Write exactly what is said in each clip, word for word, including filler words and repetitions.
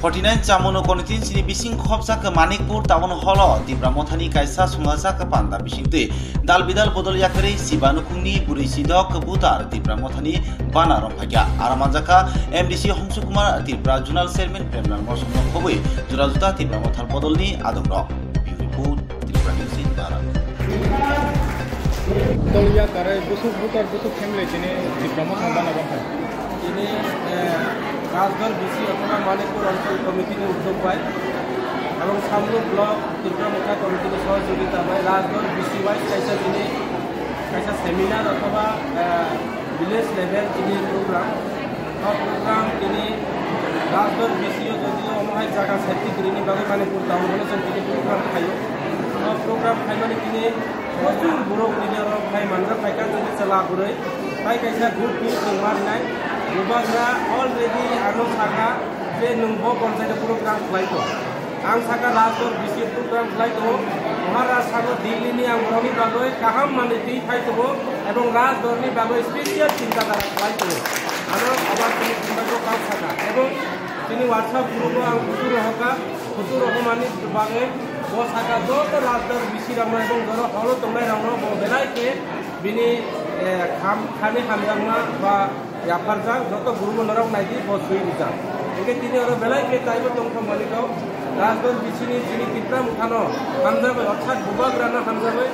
Forty nine Chamono Constituency ni bising khobjak Manikpur Town Hall o Tipra Mothani kaisa swngjak panda bisingtwi dal bidal bodol yakarwi siba nukhungni bwrwi sidok butar Tipra Mothani bana romphakya. Aro manjakha M D C Hongsu Kumar, Tripura Zonal Chairman Premlal Mosomno khobwi jora juda Tipra Mothal bodolni adongrok. Bureau Report, Tripura News in Bharat. Doliya karai busuk butar busuk family tini Tipra Mothal bana romphai. Tini, eh, Rajdor B C othoba Manikpur Anchal Committee ni udyog bai ebong Samru Block Tipra Motha Committee ni sohojogita bai Rajdor B C wise kaisa tini kaisa seminar othoba, eh, village level tini program. O program tini Rajdor B C o jodio omo hai jaga safety kwrwini bagwi Manikpur town hall o chwng tini program khaio. O program khaimani tini prochur borok tini oro phai manjak phaikha, tini chwla bwrwi. Tai kaisa good news chwng ma rwnai. Bubagra already ano sakha je nwng bo ponchayat o program khlai tong. Ang sakha Rajdor B C program khlai tongo. Maharaj sago Delhi ni ang borokni bagwi kaham manwi twi phai tongo ebong Rajdor ni bagwi special chinta dhara khlai tongo. Ano abar tini chinta ko kang sakha ebong tini WhatsApp group o ang kutu rohorkha, kutu rohormani bagwi bo sakha joto Rajdor B C rokno ebong jora hall o tongnai rokno bo belai khe bini, eh, kham, khani hamjakma ba yapharjak, joto guru bo norok naidi, bo swi rijak. Hingke tini oro belai khe taibo tongthok manikgo. Rajdor B C ni chini Tipra Mothano hamjagwi, orthat Bubagrano hamjagwi,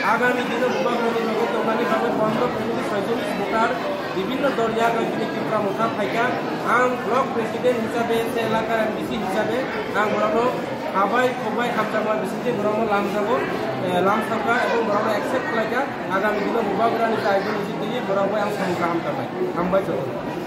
agami dino Bubagrani loge tongnani bagwi pondro family soicholish voter bibhinno dol yagai tini Tipra Motha phaikha. Ang block president hisabe, se elakar M D C hisabe, ang borokno habai khokbai hamjakma bisingtwi borokno lamjago, eh, lamsokha ebong borokno accept khlaikha. Agami dino Bubagrani ideology twi borok bai ang samung kaham tangnai. Hambai joto.